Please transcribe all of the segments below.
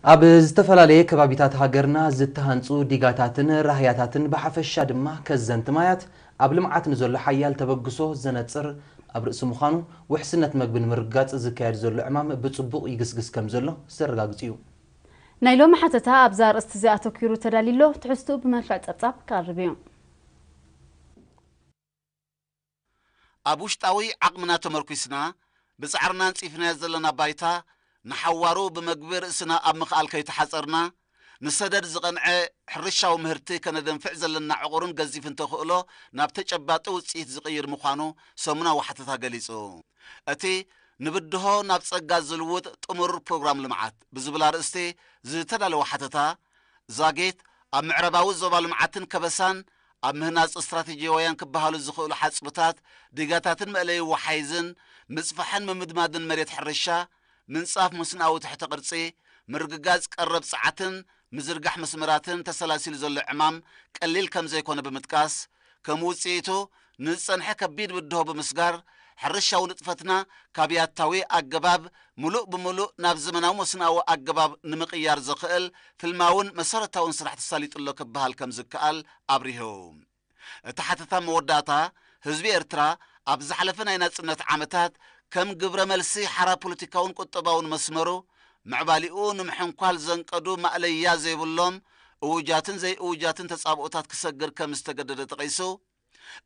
ኣብ ዝተፈላለየ ከባቢታት ሃገርና ዝተሃንጹ ዲጋታትን ራህያታትን ብሓፈሻ ድማ ከዘንቲ ማያት ኣብ ልምዓት ንዘሎ ሓያል ተበግሶ ዘነጽር ኣብ ርእሲ ምዃኑ፣ ውሕስነት መግቢ ንምርግጋጽ ዝካየድ ዘሎ ዕማም ብጽቡቕ ይግስግስ ከም ዘሎ ዘረጋግጽ እዩ። ናይ ሎሚ ሓተታ ኣብዛ ኣርእስቲ እዚኣ ኣተኲሩ ተዳልዩ ኣሎ። ትሕዝትኡ ብመልክዕ ጸብጻብ ክቐርብ እዩ። ኣብ ውሽጣዊ ዓቕምና ተመርኲስና፣ ብጻዕርና ኣንጺፍናዮ ዘለና ባይታ፣ ንሓዋሩ ብመግቢ ርእስና ኣብ ምኽኣል ከይተሓጸርና፣ ንሰደድ ዝቐንዐ ሕርሻዊ ምህርቲ ከነደንፍዕ ዘለና ዕቑርን ገዚፍን ተኽእሎ ናብ ተጨባጢ ውጽኢት ዝቕይር ምዃኑ ሰሙናዊ ሓተታ ገሊጹ። እቲ ንብድሆ ናብ ጸጋ ዝልውጥ ጥሙር ፕሮግራም ልምዓት ብዝብል ኣርእስቲ ዝተዳለወ ሓተታ፣ ዛጊት ኣብ ምዕራባዊ ዞባ ልምዓትን ከበሳን ኣብ ምህናጽ ስትራቴጂያውያን ክበሃሉ ዝኽእሉ ሓጽብታት፣ ዲጋታትን መእለዪ ወሓይዝን፣ ምጽፋሕን ምምድማድን መሬት ሕርሻ፣ ምንጻፍ መስኖኣዊ ትሕተ ቅርጺ፣ ምርግጋጽ ቀረብ ጸዓትን ምዝርጋሕ መስመራትን ተሰላሲሉ ዘሎ ዕማም ቀሊል ከም ዘይኮነ ብምጥቃስ፣ ከም ውጽኢቱ ንዝጸንሐ ከቢድ ብድሆ ብምስጋር፣ ሕርሻዊ ንጥፈትና ካብ ያታዊ ኣገባብ ምሉእ ብምሉእ ናብ ዘመናዊ መስኖኣዊ ኣገባብ ንምቕያር ዘኽእል ፍልማውን መሰረታውን ስራሕ ተሳሊጡ ኣሎ ክበሃል ከም ዝከኣል ኣብሪሁ። እቲ ሓተታ መወዳእታ፣ ህዝቢ ኤርትራ ኣብ ዝሓለፈ ናይ ናጽነት ዓመታት ከም ግብረ መልሲ ሓራ ፖለቲካውን ቁጠባውን መስመሩ፣ ምዕባሊኡ ንምሕንኳል ዘንቀዱ ማእለያ ዘይብሎም እውጃትን ዘይእውጃትን ተጻብኦታት ክሰግር ከም ዝተገደደ ጠቒሱ፣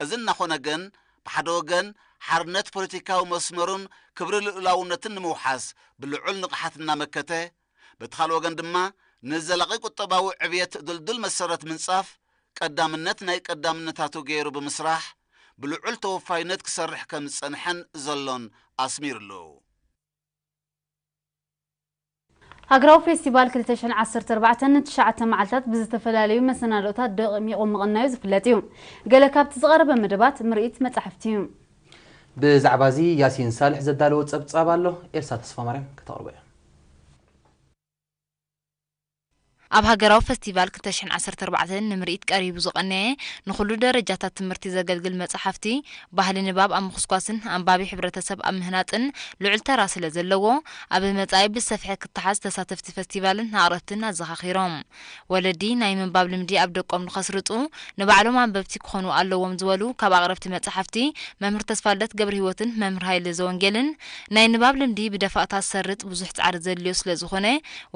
እዚ እናኾነ ግን፣ ብሓደ ወገን ሓርነት ፖለቲካዊ መስመሩን ክብሪ ልኡላውነትን ንምውሓስ ብልዑል ንቕሓት እናመከተ፣ በቲ ካልእ ወገን ድማ ንዘላቒ ቁጠባዊ ዕብየት ድልዱል መሰረት ምንጻፍ ቀዳምነት ናይ ቀዳምነታቱ ገይሩ ብምስራሕ፣ ብልዑል ተወፋይነት ክሰርሕ ከም ዝጸንሐን ዘሎን ኣስሚሩሉ። ሃገራዊ ፌስቲቫል ክልተ ሽሕን ዓሰርተ ኣርባዕተን ንትሽዓተ መዓልታት ብዝተፈላለዩ መሰናድኦታት ደሚቑ ምቕናዩ ዝፍለጥ እዩ። ገለ ካብቲ ዝቐረበ መደባት ምርኢት መጻሕፍቲ እዩ። ብዛዕባ እዚ ያሲን ሳልሕ ዘዳለዎ ጸብጻብ ኣሎ፣ ኤልሳ ተስፋማርያም ከተቕርቦ እያ። ኣብ ሃገራዊ ፈስቲቫል ክልተ ሽሕን ዓሰርተ ኣርባዕተን ንምርኢት ቀሪቡ ዝቐነየ፣ ንኹሉ ደረጃታት ትምህርቲ ዘገልግል መጻሕፍቲ፣ ባህሊ ንባብ ኣብ ምኹስኳስን ኣንባቢ ሕብረተሰብ ኣብ ምህናጽን ልዑል ተራ ስለ ዘለዎ፣ ኣብ መጻኢ ብሰፍሒ ክተሓዝ ተሳተፍቲ ፈስቲቫልን ንኣቕረብትን ኣዘኻኺሮም። ወለዲ ናይ ምንባብ ልምዲ ኣብ ደቆም ንኸስርጹ፣ ንባዕሎም ኣንበብቲ ክኾኑ ኣለዎም ዝበሉ ካብ ኣቕረብቲ መጻሕፍቲ፣ መምህር ተስፋልደት ገብረህይወትን መምህር ሃይለ ዘወንጌልን፣ ናይ ንባብ ልምዲ ብደፋእታ ዝሰርጽ ብዙሕ ጻዕሪ ዘድልዮ ስለ ዝኾነ፣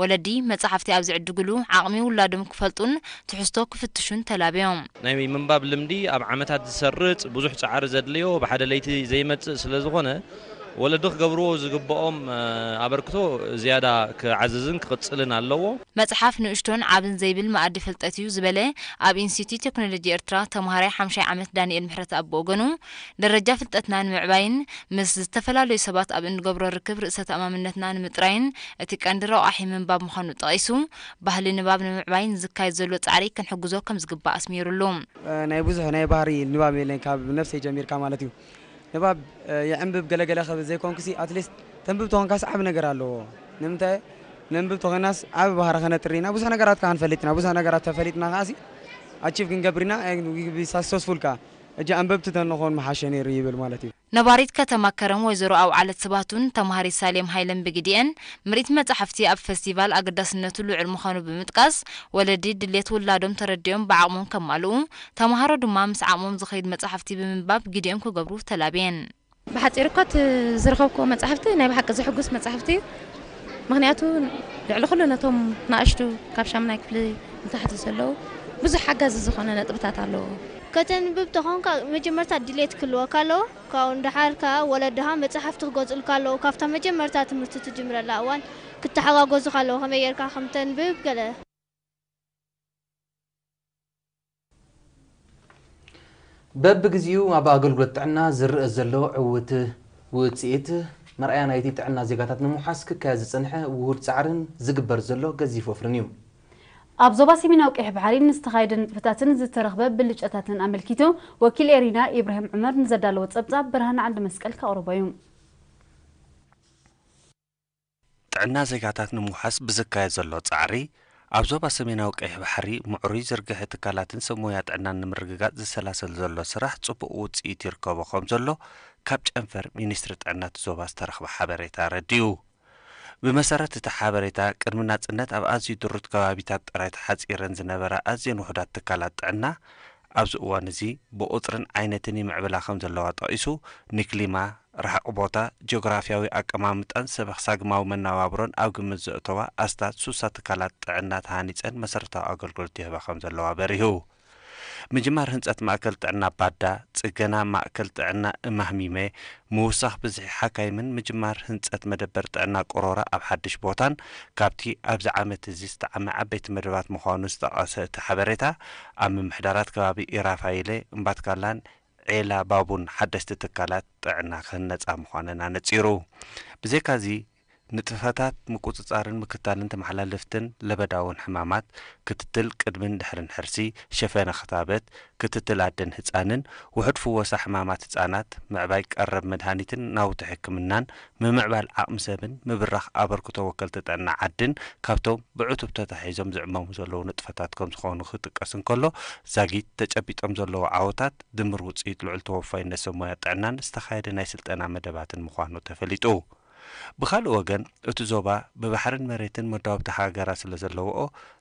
ወለዲ መጻሕፍቲ ኣብ ዝዕድግሉ ዓቕሚ ውላዶም ክፈልጡን ትሕዝቶ ክፍትሹን ተላብዮም። ናይ ምንባብ ልምዲ ኣብ ዓመታት ዝሰርጽ ብዙሕ ጻዕሪ ዘድልዮ ብሓደ ለይቲ ዘይመጽእ ስለ ዝኾነ፣ ወለዲ ክገብርዎ ዝግብኦም፣ እ፣ ኣበርክቶ ዝያዳ ክዓዝዝን ክቕጽልን ኣለዎ። መጽሓፍ ንእሽቶን ዓብን ዘይብል መኣዲ ፍልጠት እዩ ዝበለ ኣብ ኢንስቲትዩት ቴክኖሎጂ ኤርትራ ተምሃራይ ሓምሻይ ዓመት ዳንኤል ምሕረተኣብ ብወገኑ፣ ደረጃ ፍልጠትና ንምዕባይን ምስ ዝተፈላለዩ ሰባት ኣብ እንገብሮ ርክብ ርእሰ ተኣማምነትና ንምጥራይን እቲ ቀንዲ ረቋሒ ምንባብ ምዃኑ ጠቒሱ፣ ባህሊ ንባብ ንምዕባይን ዝካየድ ዘሎ ጻዕሪ ክንሕግዞ ከም ዝግባእ ኣስሚሩሉ። እ፣ ናይ ብዙሕ ናይ ባህሪ ንባብ የለን፣ ካብ ነፍሰይ ጀሚርካ ማለት እዩ። ንባብ፣ እ፣ የዕንብብ ገለገለ ክብል ዘይኮንኩሲ፣ ኣትሊስት ተንብብ ተኾንካስ ዓቢ ነገር ኣለዎ። ንምንታይ? ነንብብ ተኾይናስ ዓቢ ባህሪ ከነጥሪ ኢና፣ ብዙሕ ነገራት ከኣ ንፈልጥ ኢና። ብዙሕ ነገራት ተፈሊጥና ከኣሲ ኣቺቭ ክንገብር ኢና፣ እ፣ ዊ ቢ ሳክሰስፉል ከኣ። ሕጂ ኣንበብቲ ተንኾን ምሓሸ ነይሩ ይብል ማለት እዩ። ነባሪት ከተማ ከረን ወይዘሮ ኣውዓለት ስባቱን ተምሃሪት ሳሌም ሃይለን ብግዲኤን፣ ምርኢት መጻሕፍቲ ኣብ ፈስቲቫል ኣገዳስነቱ ልዑል ምዃኑ ብምጥቃስ፣ ወለዲ ድሌት ውላዶም ተረዲኦም ብዓቕሞም ከማልኡ፣ ተምሃሮ ድማ ምስ ዓቕሞም ዝኸይድ መጻሕፍቲ ብምንባብ ግዲኦም ክገብሩ ተላብየን። ብሓጺሩ እኳ እቲ ዝረኸብክዎ መጻሕፍቲ ናይ ብሓቂ ዘሕጉስ መጻሕፍቲ እዩ። ምኽንያቱ ልዕሊ ኩሉ ነቶም ንኣሽቱ ካብ ሻምናይ ክፍሊ ንታሕቲ ዘለዉ ብዙሕ ሓጋዚ ዝኾነ ነጥብታት ኣለዎ። ከተንብብ ተኾንካ መጀመርታ ድሌት ክህልወካ ኣለዎ። ካብኡ ንደሓር ከኣ ወለድኻ መጻሕፍቲ ክገዝኡልካ ኣለዎ። ካብታ መጀመርታ ትምህርቲ ትጅምረላ እዋን ክተሓጋገዙኻ ኣለዎ። ከመይ ጌርካ ከም ተንብብ ገለ። በብግዜኡ ኣብ ኣገልግሎት ጥዕና ዝረኣ ዘሎ ዕዉት ውጽኢት መርኣያ ናይቲ ጥዕና ዜጋታት ንምውሓስ ክካየድ ዝጸንሐ ውሁድ ጻዕርን ዝግበር ዘሎ ገዚፍ ወፍርን እዩ። ኣብ ዞባ ሰሜናዊ ቀይሕ ባሕሪ ንዝተኻየደ ንጥፈታትን ዝተረኽበ ብልጫታትን ኣመልኪቱ ወኪል ኤሪና ኢብራሂም ዑመር ንዘዳለዎ ጸብጻብ ብርሃን ዓንዲ መስቀል ከቕርቦ እዩ። ጥዕና ዜጋታት ንምውሓስ ብዝካየድ ዘሎ ጻዕሪ፣ ኣብ ዞባ ሰሜናዊ ቀይሕ ባሕሪ ምዕሩይ ዝርግሐ ትካላትን ሰብ ሞያ ጥዕናን ንምርግጋጽ ዝሰላሰል ዘሎ ስራሕ ጽቡቕ ውጽኢት ይርከቦ ከም ዘሎ ካብ ጨንፈር ሚኒስትሪ ጥዕና እቲ ዞባ ዝተረኽበ ሓበሬታ ኣረዲኡ። ብመሰረት እቲ ሓበሬታ፣ ቅድሚ ናጽነት ኣብ ኣዝዩ ድሩት ከባቢታት ጥራይ ተሓጺረን ዝነበራ ኣዝየን ውሑዳት ትካላት ጥዕና፣ ኣብዚ እዋን እዚ ብቑጽርን ዓይነትን ይምዕብላ ከም ዘለዋ ጠቒሱ፣ ንክሊማ፣ ርሕቕ ቦታ፣ ጂኦግራፍያዊ ኣቀማምጣን ሰበኽ ሳግማዊ መነባብሮን ኣብ ግምት ዘእተዋ ኣስታት ሱሳ ትካላት ጥዕና ተሃኒጸን መሰረታዊ ኣገልግሎት ይህባ ከም ዘለዋ በሪሁ። ምጅማር ህንጸት ማእከል ጥዕና ባዳ፣ ጽገና ማእከል ጥዕና እማህሚመ፣ ምውሳኽ ብዝሒ ሓካይምን ምጅማር ህንጸት መደበር ጥዕና ቆሮራ ኣብ ሓድሽ ቦታን ካብቲ ኣብዚ ዓመት እዚ ዝጠዓመ ዓበይቲ መደባት ምዃኑ ዝጠቐሰ እቲ ሓበሬታ፣ ኣብ ምምሕዳራት ከባቢ ኢራፋይለ፣ እምባትካላን ዔላ ባቡን ሓደስቲ ትካላት ጥዕና ክህነጻ ምዃነን ኣነጺሩ። ብዘይካዚ፣ ንጥፈታት ምቁጽጻርን ምክታልን ተመሓላለፍትን ለበዳውን ሕማማት፣ ክትትል ቅድምን ድሕርን ሕርሲ፣ ሸፈነ ክታበት፣ ክትትል ኣደን ህጻንን፣ ውሑድ ፍወሳ ሕማማት ህጻናት፣ ምዕባይ ቀረብ መድሃኒትን ናውቲ ሕክምናን፣ ምምዕባል ዓቕሚ ሰብን ምብራኽ ኣበርክቶ ወከልቲ ጥዕና ዓድን ካብቶም ብዕቱብ ተታሒዞም ዝዕመሙ ዘለዉ ንጥፈታት ከም ዝኾኑ ክጥቀስ እንከሎ፣ ዛጊት ተጨቢጦም ዘለዉ ዓወታት ድምር ውጽኢት ልዑል ተወፋይነት ሰብ ሞያ ጥዕናን ዝተኻየደ ናይ ስልጠና መደባትን ምዃኑ ተፈሊጡ። ብኻልእ ወገን፣ እቲ ዞባ ብባሕርን መሬትን መዳወብቲ ሃገራት ስለ ዘለዎኦ፣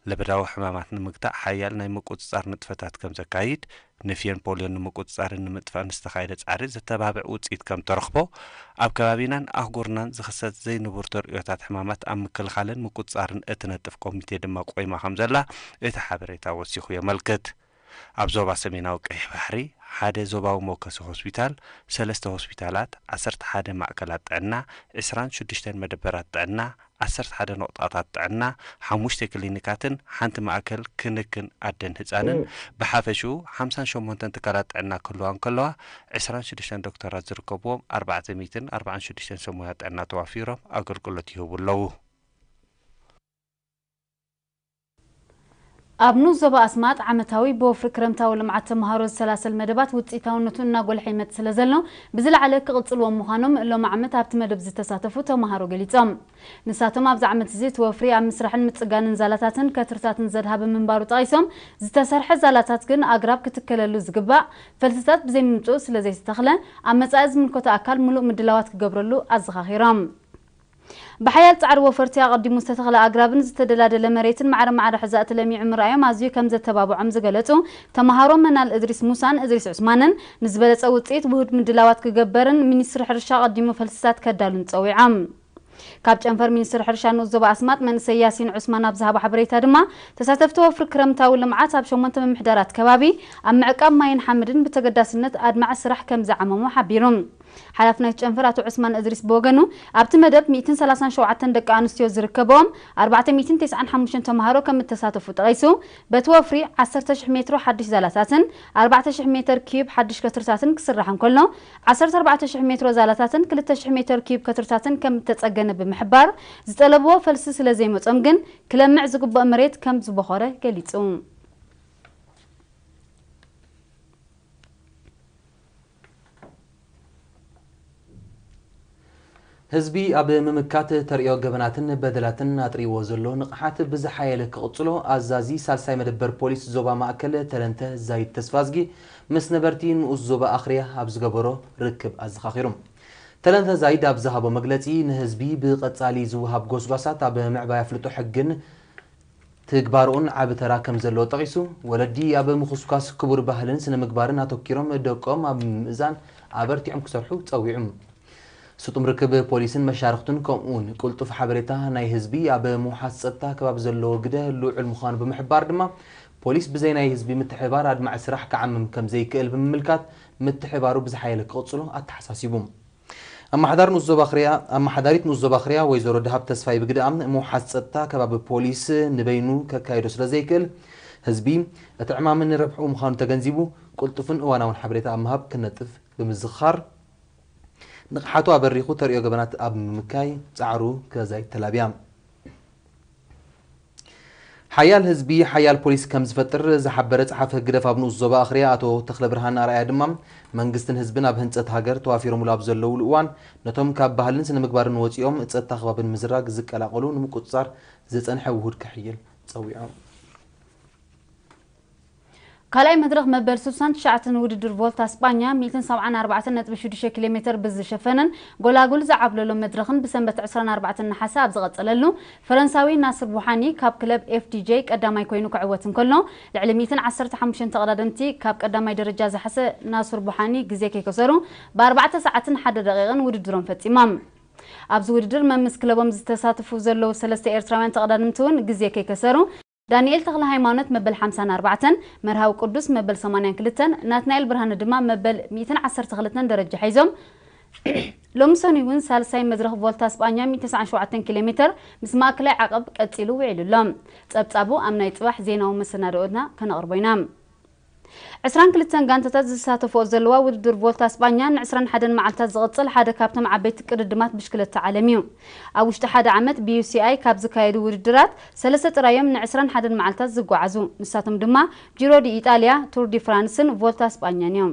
ለበዳዊ ሕማማት ንምግታእ ሓያል ናይ ምቁጽጻር ንጥፈታት ከም ዘካይድ፣ ንፍዮን ፖልዮን ንምቁጽጻርን ንምጥፋእን ዝተኻየደ ጻዕሪ ዘተባብዕ ውጽኢት ከም ተረኽቦ፣ ኣብ ከባቢናን ኣህጉርናን ዝኽሰት ዘይንቡር ተርእዮታት ሕማማት ኣብ ምክልኻልን ምቁጽጻርን እትነጥፍ ኮሚቴ ድማ ቆይማ ከም ዘላ እቲ ሓበሬታ ወሲኹ የመልክት። ኣብ ዞባ ሰሜናዊ ቀይሕ ባሕሪ፣ ሓደ ዞባዊ መወከሲ ሆስፒታል፣ ሰለስተ ሆስፒታላት፣ ዓሰርተ ሓደ ማእከላት ጥዕና፣ ዕስራን ሽዱሽተን መደበራት ጥዕና፣ ዓሰርተ ሓደ ነቑጣታት ጥዕና፣ ሓሙሽተ ክሊኒካትን ሓንቲ ማእከል ክንክን ኣደን ህጻንን፣ ብሓፈሽኡ ሓምሳን ሸሞንተን ትካላት ጥዕና ክህልዋ እንከለዋ፣ ዕስራን ሽዱሽተን ዶክተራት ዝርከብዎም ኣርባዕተ ሚእትን ኣርባዓን ሽዱሽተን ሰብ ሞያ ጥዕና ተዋፊሮም ኣገልግሎት ይህቡ ኣለዉ። ኣብ ንኡስ ዞባ ኣስማጥ ዓመታዊ ብወፍሪ ክረምታዊ ልምዓት ተምሃሮ ዝሰላሰል መደባት ውፅኢታውነቱ እናጎልሐ ይመፅእ ስለ ዘሎ ብዝለዓለ ክቕፅልዎም ምዃኖም ሎም ዓመት ኣብቲ መደብ ዝተሳተፉ ተምሃሮ ገሊፆም። ንሳቶም ኣብዚ ዓመት እዚ እቲ ወፍሪ ኣብ ምስራሕን ምፅጋንን ዛላታትን ከትርታትን ዘድሃበ ምንባሩ ጠቒሶም፣ ዝተሰርሐ ዛላታት ግን ኣግራብ ክትከለሉ ዝግባእ ፈልስታት ብዘይምምፅኡ ስለ ዘይተተኽለ ኣብ መፃኢ ዝምልከቶ ኣካል ምሉእ ምድላዋት ክገብረሉ ኣዘኻኺሮም። ብሓያል ጻዕሪ ወፈርቲ ኣቐዲሙ ዝተተኽለ ኣግራብን ዝተደላደለ መሬትን ማዕረ ማዕረ ሕዛእቲ ለሚዑ ምርኣዮም ኣዝዩ ከም ዘተባብዖም ዝገለጹ ተምሃሮ መናል እድሪስ ሙሳን እድሪስ ዑስማንን፣ ንዝበለጸ ውጽኢት ውሁድ ምድላዋት ክገበርን ሚኒስትሪ ሕርሻ ኣቐዲሙ ፈልስታት ከዳሉን ጸዊዖም። ካብ ጨንፈር ሚኒስትሪ ሕርሻ ንኡስ ዞባ ኣስማጥ መንእሰይ ያሲን ዑስማን ኣብ ዝሃቦ ሓበሬታ ድማ፣ ተሳተፍቲ ወፍሪ ክረምታዊ ልምዓት ኣብ ሸሞንተ ምምሕዳራት ከባቢ ኣብ ምዕቃብ ማይን ሓመድን ብተገዳስነት ኣድማዒ ስራሕ ከም ዝዓመሙ ሓቢሩ። ሓላፊ ናይቲ ጨንፈር ኣቶ ዑስማን እድሪስ ብወገኑ፣ ኣብቲ መደብ ሚእትን ሰላሳን ሸውዓተን ደቂ ኣንስትዮ ዝርከብኦም ኣርባዕተ ሚእትን ተስዓን ሓሙሽተን ተምሃሮ ከም እተሳተፉ ጠቒሱ፣ በቲ ወፍሪ ዓሰርተ ሽሕ ሜትሮ ሓድሽ ዛላታትን ኣርባዕተ ሽሕ ሜተር ኪዩብ ሓድሽ ከትርታትን ክስራሕ እንከሎ፣ ዓሰርተ ኣርባዕተ ሽሕ ሜትሮ ዛላታትን ክልተ ሽሕ ሜተር ኪዩብ ከትርታትን ከም እተጸገነ ብምሕባር፣ ዝጠለብዎ ፈልሲ ስለ ዘይመጾም ግን ክለምዕ ዝግብኦ መሬት ከም ዝበኾረ ገሊጹ። ህዝቢ ኣብ ምምካት ተርእዮ ገበናትን በደላትን ኣጥሪዎ ዘሎ ንቕሓት ብዝሓየለ ክቕጽሎ ኣዛዚ ሳልሳይ መደበር ፖሊስ ዞባ ማእከል ተለንተ ዛይድ ተስፋዝጊ ምስ ነበርቲ ንኡስ ዞባ ኣኽርያ ኣብ ዝገበሮ ርክብ ኣዘኻኺሩ። ተለንተ ዛይድ ኣብ ዝሃቦ መግለጺ፣ ንህዝቢ ብቐጻሊ ዝወሃብ ጎስጓሳት ኣብ ምዕባይ ኣፍልጦ ሕግን ትግባርኡን ዓቢ ተራ ከም ዘለዎ ጠቒሱ፣ ወለዲ ኣብ ምኹስኳስ ክቡር ባህልን ስነ ምግባርን ኣተኪሮም ደቆም ኣብ ምምእዛን ኣበርቲዖም ክሰርሑ ጸዊዑ። ስጡም ርክብ ፖሊስን መሻርኽቱን ከምኡውን ቅልጡፍ ሓበሬታ ናይ ህዝቢ ኣብ ምውሓስ ጸጥታ ከባቢ ዘለዎ ግደ ልዑል ምዃኑ ብምሕባር ድማ፣ ፖሊስ ብዘይ ናይ ህዝቢ ምትሕብባር ኣድማዒ ስራሕ ክዓምም ከም ዘይክእል ብምምልካት፣ ምትሕብባሩ ብዝሓየለ ክቕጽሎ ኣተሓሳሲቡ። ኣመሓዳሪ ንኡስ ዞባ ኣኽርያ ኣመሓዳሪት ንኡስ ዞባ ኣኽርያ ወይዘሮ ደሃብ ተስፋይ ብግድኣ፣ ምውሓስ ጸጥታ ከባቢ ፖሊስ ንበይኑ ከካይዶ ስለ ዘይክእል፣ ህዝቢ እቲ ዕማም ንረብሕኡ ምዃኑ ተገንዚቡ፣ ቅልጡፍን እዋናውን ሓበሬታ ኣብ ምሃብ ክነጥፍ ብምዝኽኻር፣ ንቕሓቱ ኣበሪኹ ተርእዮ ገበናት ኣብ ምምካይ ጻዕሩ ከዛይድ ተላብያ። ሓያል ህዝቢ ሓያል ፖሊስ ከም ዝፈጥር ዝሓበረ ጸሓፊ ህግደፍ ኣብ ንኡስ ዞባ ኣኽርያ ኣቶ ተኽለብርሃን ኣርኣያ ድማ፣ መንግስትን ህዝብን ኣብ ህንጸት ሃገር ተዋፊሮምሉ ኣብ ዘለውሉ እዋን፣ ነቶም ካብ ባህልን ስነ ምግባርን ወጺኦም ጸጥታ ከባቢ ንምዝራግ ዝቀላቐሉ ንምቁጽጻር ዝጸንሐ ውሁድ ክሕይል ጸዊዖም። ካልኣይ መድረኽ መበል ስሳን ትሽዓተን ውድድር ቮልታ ስጳኛ ሚእትን ሰብዓን ኣርባዕተን ነጥቢ ሽዱሽተ ኪሎ ሜትር ብዝሸፈነን ጎላጉል ዝዓብለሎ መድረኽን ብሰንበት ዕስራን ኣርባዕተን ነሓሰ ኣብ ዝቐጸለሉ፣ ፈረንሳዊ ናስር ቡሓኒ ካብ ክለብ ኤፍዲጄ ቀዳማይ ኮይኑ ክዕወት እንከሎ፣ ልዕሊ ሚእትን ዓሰርተ ሓሙሽተን ተቐዳደምቲ ካብ ቀዳማይ ደረጃ ዝሓሰ ናስር ቡሓኒ ግዜ ከይከሰሩ ብኣርባዕተ ሰዓትን ሓደ ደቂቕን ውድድሮም ፈጺሞም። ኣብዚ ውድድር መምስ ክለቦም ዝተሳተፉ ዘለዉ ሰለስተ ኤርትራውያን ተቐዳደምቲ እውን ግዜ ከይከሰሩ፣ ዳንኤል ተኽለ ሃይማኖት መበል ሓምሳን ኣርባዕተን፣ መርሃዊ ቅዱስ መበል ሰማንያን ክልተን፣ ናትናኤል ብርሃነ ድማ መበል ሚእትን ዓሰርተ ክልተን ደረጃ ሒዞም፣ ሎሚ ሰኑይ እውን ሳልሳይ መድረኽ ቮልታ ስጳኛ ሚእትን ተስዓን ሸውዓተን ኪሎ ሜትር ምስ ማእከላይ ዓቐብ ቀጺሉ ውዒሉ ኣሎ። ጸብጻቡ ኣብ ናይ ጽባሕ ዜናዊ መሰናድኦና ከነቕርቦ ኢና። ዕስራን ክልተን ጋንታታት ዝሳተፍኦ ዘለዋ ውድድር ቮልታ ስጳኛ ንዕስራን ሓደን መዓልታት ዝቕጽል ሓደ ካብቶም ዓበይቲ ቅድድማት ብሽክለታ ዓለም እዩ። ኣብ ውሽጢ ሓደ ዓመት ብዩሲኣይ ካብ ዝካየዱ ውድድራት ሰለስተ ጥራይ እዮም ንዕስራን ሓደን መዓልታት ዝጓዓዙ። ንሳቶም ድማ ጂሮ ዲ ኢጣልያ፣ ቱር ዲ ፍራንስን ቮልታ ስጳኛን እዮም።